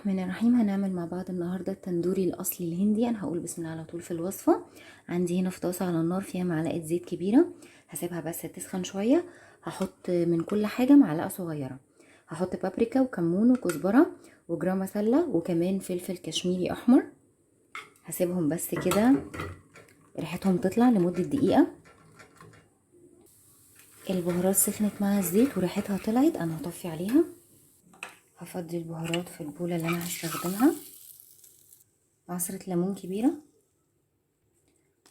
الرحمن الرحيم. هنعمل مع بعض النهارده التندوري الاصلي الهندي. انا هقول بسم الله على طول في الوصفة. عندي هنا في طاسه على النار فيها معلقه زيت كبيرة، هسيبها بس تسخن شوية. هحط من كل حاجة معلقه صغيرة. هحط بابريكا وكمون وكزبره وجرام مسله وكمان فلفل كشميري احمر. هسيبهم بس كده ريحتهم تطلع لمدة دقيقة. البهارات سخنت مع الزيت وريحتها طلعت، انا هطفي عليها. هفضي البهارات في البوله اللي انا هستخدمها. عصره ليمون كبيرة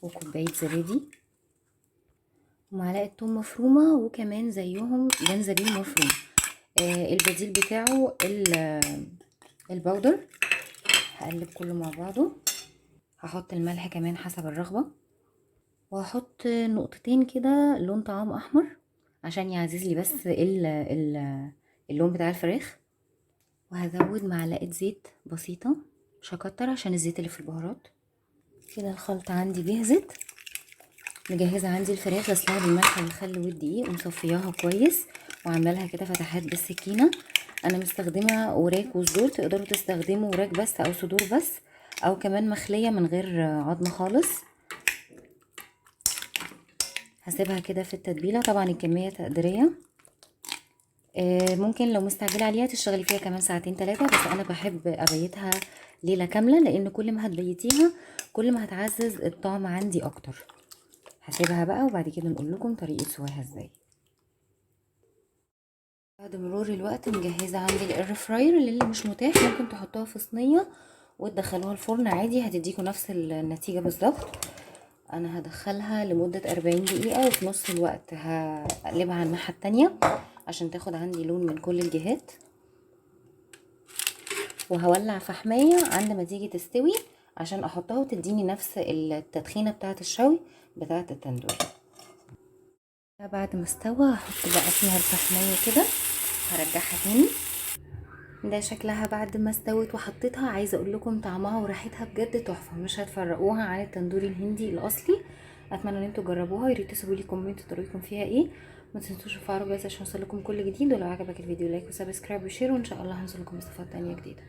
وكوبايه زبادي ومعلقة ثوم مفرومه وكمان زيهم جنزبيل مفروم. البديل بتاعه البودر. هقلب كله مع بعضه. هحط الملح كمان حسب الرغبة، وهحط نقطتين كده لون طعام احمر عشان يعزز لي بس اللون بتاع الفراخ. وهزود معلقه زيت بسيطة، مش هكتر عشان الزيت اللي في البهارات. كده الخلطة عندي جهزت. مجهزة عندي الفراخ، غسلها بالملح والخل والدقيق ومصفياها كويس وعامله كده فتحات بالسكينة. انا مستخدمة وراك وصدور، تقدروا تستخدموا وراك بس او صدور بس، او كمان مخليه من غير عظم خالص. هسيبها كده في التتبيله. طبعا الكمية تقديرية، ممكن لو مستعجلة عليها تشتغلي فيها كمان ساعتين 3، بس انا بحب ابيتها ليلة كاملة، لان كل ما هتبيتيها كل ما هتعزز الطعم عندي اكتر. هسيبها بقى وبعد كده نقول لكم طريقه سواها ازاي. بعد مرور الوقت مجهزة عندي ال air fryer. اللي مش متاح ممكن تحطوها في صينية وتدخلوها الفرن عادي، هتديكوا نفس النتيجة بالظبط. انا هدخلها لمدة 40 دقيقة، وفي نص الوقت هقلبها على الناحية التانية عشان تاخد عندي لون من كل الجهات. وهولع فحمايه عند ما تيجي تستوي عشان احطها وتديني نفس التدخينه بتاعه الشوي بتاعه التندوري. بعد ما استوى هحط بقى فيها الفحمايه كده، هرجعها تاني. ده شكلها بعد ما استوت وحطيتها. عايزه اقول لكم طعمها وريحتها بجد تحفة، مش هتفرقوها عن التندوري الهندي الاصلي. اتمنى ان انتوا تجربوها، يا ريت تسيبوا لي comment طريقتكم فيها ايه. ما تنسوش تفعلوا الجرس عشان يوصلكم كل جديد، ولو عجبك الفيديو like و subscribe و share، وان شاء الله هنزل لكم وصفات تانية جديدة.